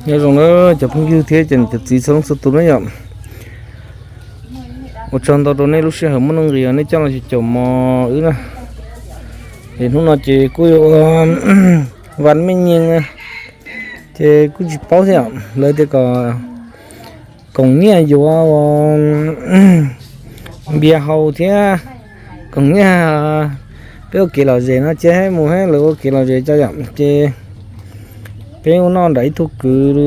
Nyob zoo na cov phooj ywg thiab cov niam cov txiv txhua leej txhua tus na yom. Ua tsaug ntau rau nej lub sij hawm muaj nuj nqis nej coj los caum mos wb na. Es hnub no ces kuj yuav ua vas mej nyeeg, ces kuj tsis paub thiab yom, lawv tias kom koom nyiaj yuav npias haus thiab koom nyiaj peb ua kev lom zem no ces mus thiab lawv ua kev lom zem tso yom. Ces peb ua noj nram ib tug kwv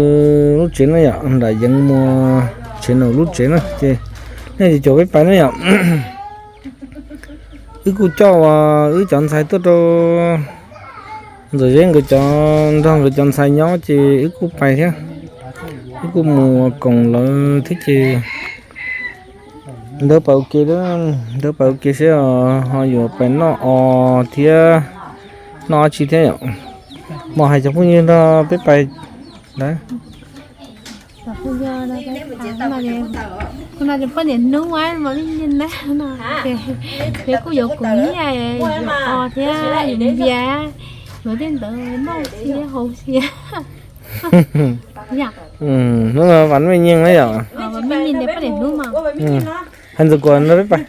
lub tsev no yom, nram Yeev Muas tsev no lub tsev na, ces nej caum peb pais na yom. Wb kuj coj wb cov ntxhais tuaj rau Ntxawm Zeb nkawd cov nrog nkawd cov ntxhais nyob ces wb kuj pais thiab. Wb kuj mus koom lawv thiab ces ntawd pais ua ke, ntawd pais ua ke seb ho yuav pais noj os thiab noj dab tsi thiab yom. Mos hais cov phooj ywg nrog peb pais ntawd. Kuv no ces poj niam hnub mas li ne, ces kuj yuav koom nyiaj yuav os thiab yuav npias, yuav tej ntawd noj xwb haus xwb. Hnub no vas mej nyeeg na yom. Hais Ntxawm Kuam nrog peb pais.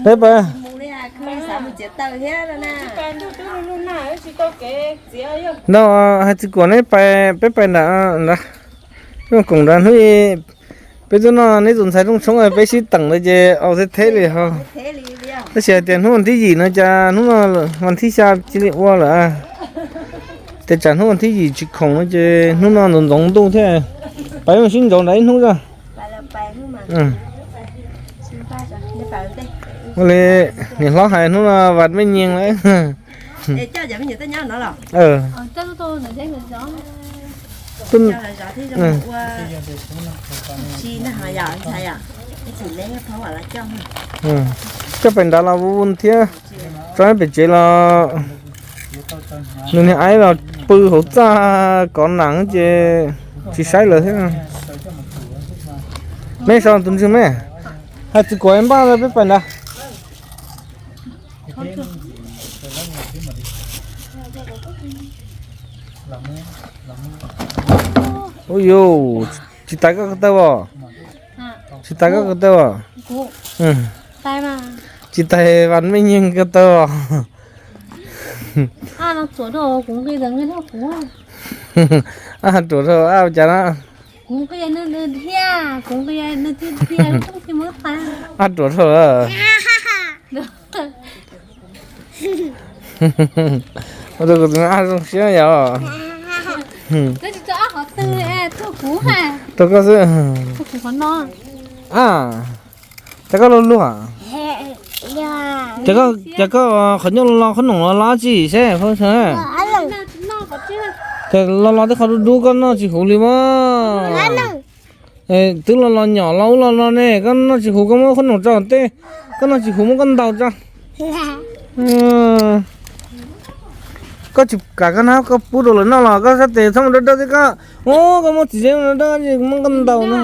Peb pais. No, hais Txiv Kuam neb pais, peb pais nram, nram, koom nrad hnub peb tuaj noj neb tus ntxhais rooj tshoob peb sib teem ntawd ces au theb theb li ho. Tab sis hais tias hnub vas thib yim no cas hnub no vas thib xya cia li ua lawm. Ces tsam hnub vas thib yim tsis khoom no ces hnub no ntxoov ntxoov ntuj thiab, pais sib ntsoov nrad ib hnub zog. Ua li niam hlob hais hnub no vas mej nyeeg lawm. Coj pem nrad los vun vun thiab, tso pem tsev los nws niag aib los pw hauv txaj kov nam ces tsis saib lawm thiab. Meb sau tus ntswg meb, hais Txiv Kuam npaj peb pais ntawd. Ub yus, tsis tais koj ko taw os. Tsis tais koj ko taw os. Tsis tais vas mej nyeeg ko taw os. Ab, ruam rau ab cas na. Ab ruam rau. Ua rau kuv tus ab zoo siab yom. Rau koj xwb. Ab, cas koj luag luag. Cas koj qhov ncauj los los qhob noom los los tsi seb. Cas los los tej qhov dub dub koj noj tsis huv li mas. Twb los los nyom los ub los no ne koj noj tsis huv koj muab qhob noom tso tej, koj noj tsis huv muab koj ntaus tso. Koj tsis kam koj hnab koj pub rau lawv noj los koj sab tes txhob mus dawb dawb thiab koj. Ub, koj muab txiv zeb dawb dawb muab koj ntaus no.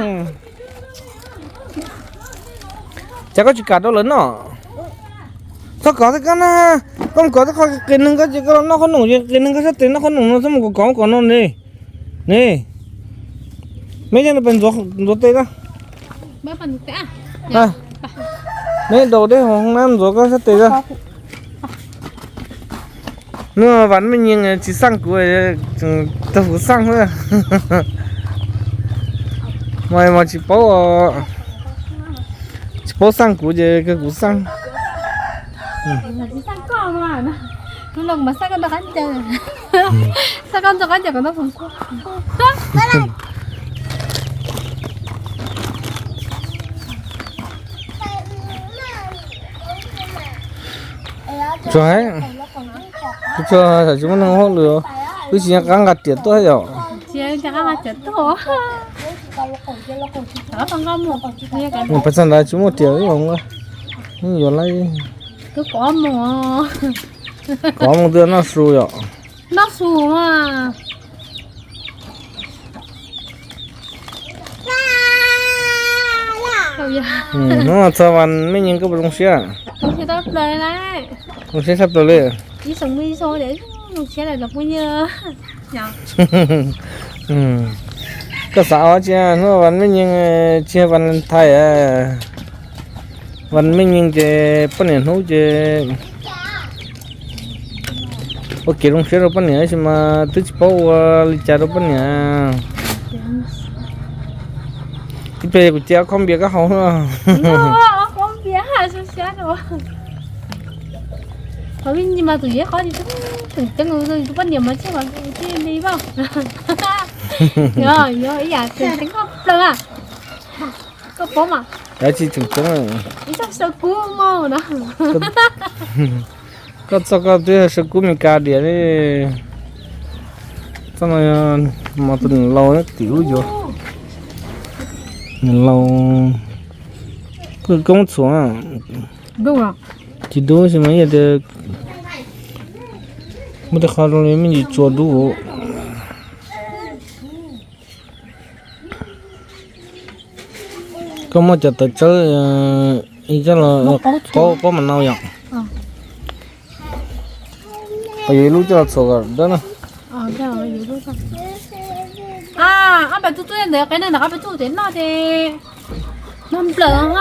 Cas koj tsis kam rau lawv noj? Txhob kov thiab koj na. Koj mus kov tej qhov qias neeg koj ces koj los noj qhob noom ces qias neeg koj sab tes noj qhob noom no txhob mus kov kov kov no ne. Ne, meb yeej pes ntxuav tes na. Meb daus dej hauv hoob nab ntxuav koj sab tes na. Hnub vas mej nyeeg tsis xaj kuv, tau kuv xaj xwb. Mas mas tsis paub, tsis paub xaj kuv ces kawg kuv xaj. Tsuas, kuv tsuas tsis muaj neeg hauj lwm, wb tsis nco qab nqa riam tuaj yom. Peb txog ntawd tsis muaj riam ib hov, yuav lawm. Kov mus twb noj su yom. Noj su. Hnub no txog vas mej nyeeg koj puas zoo siab? Zoo siab tshaj plaws li. Koj xav ua tsi hnub Valentine, tsis yog Valentine, Valentine ces poj niam hnub ces ua kev zoo siab rau poj niam tab sis mas twb tsis paub ua li cas rau poj niam. Ib pliag kuv cia ob khob npias koj haus. Qhov me ntsis mas tus yeb qhov tseem ceeb, tus poj niam mas tseg mas tus tij li mas. Yog, yog ib yam tseem ceeb koj plaws a. Koj paub mas. Yog tsis tseem ceeb. Ib txoj saw kub mas na. Koj txoj koj twb saw kub Meskas diam li. Txoj no mas tus niam laus tim ub yuav. Niam laus, koj muab txhuam. Tsis dub xwb mas yog tias muaj tej qho zoo li me ntsis tsuas dub. Koj muaj cov tawv tsawb, ib coj los qaub qaub mas nau yom. Pab yuav ib lub coj los txhuam kom dawb na. Ob peb tub tub ntawd qe neeg nram qab peb tub tes noj ces noj nplawm.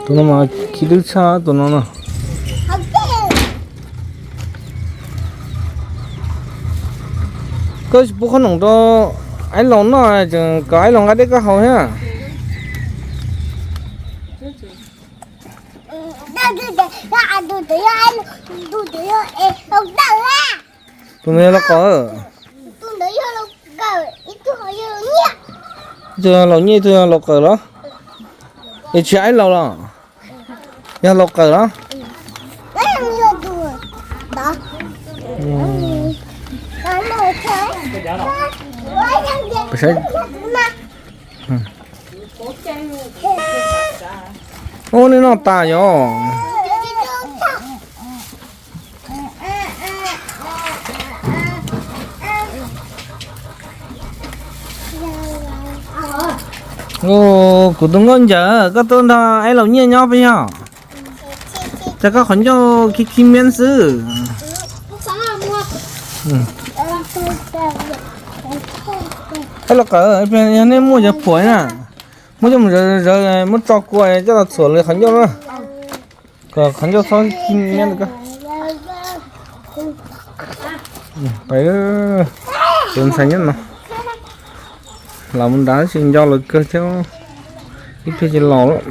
Tus no mas khib dwb tshaj tus no no. Koj tsis pub qhob noom rau Aib Laus noj, tseem kom Aib Laus nqa dej koj haus thiab. Tus no yog Laus Qawm. Ib tug yog Laus Nyiaj, ib tug yog Laus Qawm los? Es tsis yog Aib Laus los? Yog Laus Qawm los? Ub, nej noj tas yom. Kuv tus nkauj ncaws, koj tuaj nrog Aib Laus Nyiaj nyob puas yog? Cas koj qhov ncauj khib khib miab xwb. Aib Laus Qawm, yog nej muaj cov phuam na, muab coj mus zawv zawv, muab tso kua coj los txhuam li qhov ncauj na, kom qhov ncauj txhob khib miab. Pais, tus ntxhais nyob no, los mus nrad tsis nco lawv kawg thiab, ib pliag ces laus lawm.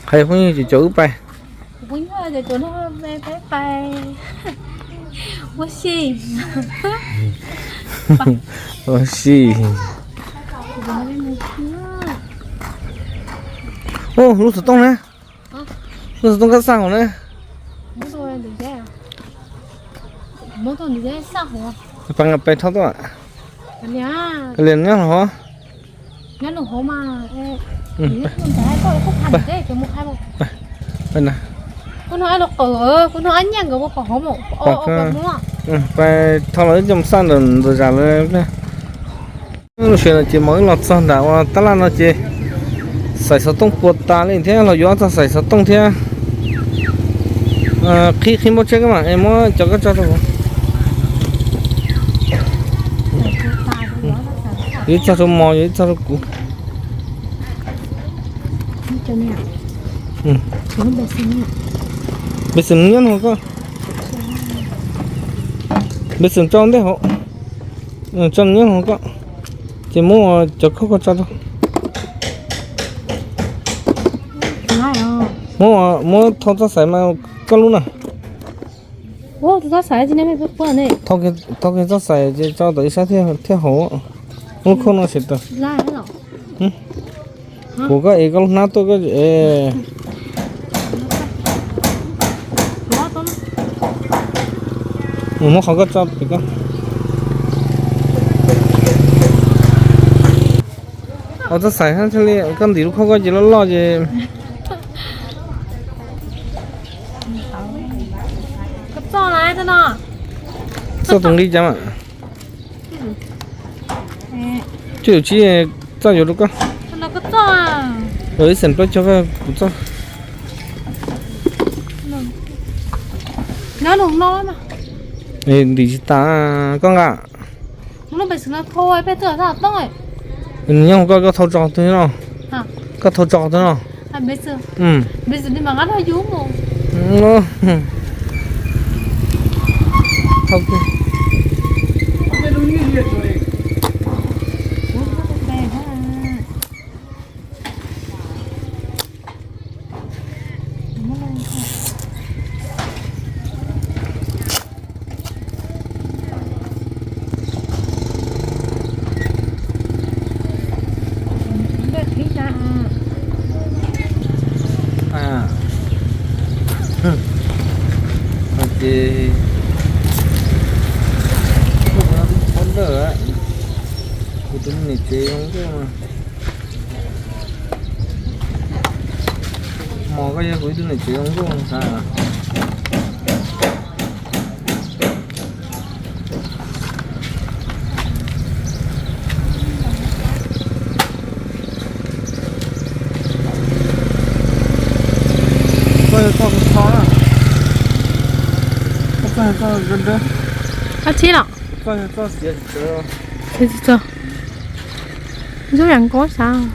Hais phooj ywg ces caum wb pais. Ua si. Ub, lub xov tooj ne, lub xov tooj koj xaj hauv ne. Pais thauj tuaj. Kav liam nyob hauv. Pais thauj los wb coj mus xaj ntawm ntawm zam lawm. Lub sij hawm no ces mam wb los txog nram ua tab laj no ces xaim xov tooj puas tas li thiab los yuav txog xaim xov tooj thiab. Qhib qhib npauj tshiab koj mam es muab cov koj tso rau kuv. Yuav ib txog rau mos, yuav ib txog rau kuv. Npe xwm nyob no koj. Npe xwm tso ntej hauv. Tso nyob hauv koj. Ces muab cov koj koj tso rau. Muab, muab thau txoj xaim mas koj lub na. Thau kiag txoj xaim ces tso tom ib sab thiaj haum. Muab khauj no sim tawm. Kuv koj es koj lub hnab tuaj koj es. Muab qhov koj tso pem koj. Ua txoj xaim thiaj li koj ntim lub khauj koj ces loj loj ces. Txoj tus nqi cas mas. Coj yus tsib txoj yuav rau koj. Ib xees plaub caug kuv txoj. Nyob nug no. Ntim tsis tas koj nqa. Nyob koj koj thau tso twg no. Koj thau tso twg no. Thau twg. Ces kuv tus niam tsev zoo nkauj, hmo koj yog kuv ib tug niam tsev zoo nkauj xav. Txoj yog txoj txho na. Txoj yog txoj dawb dawb. Ab txhib los? Txoj yog txoj siav tsis tsawv. Ntsuab yam nkaub xav.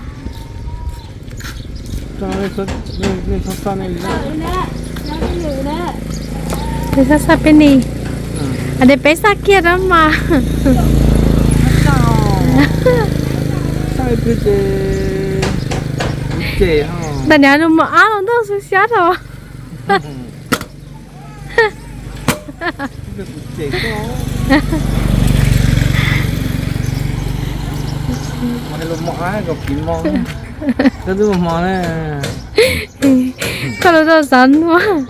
Peb xab xaj peb ni. Peb xab kiag rau mas. Ntawm niag nus mos ab los ntuj xu siab rau. Koj lub rau xav nuav.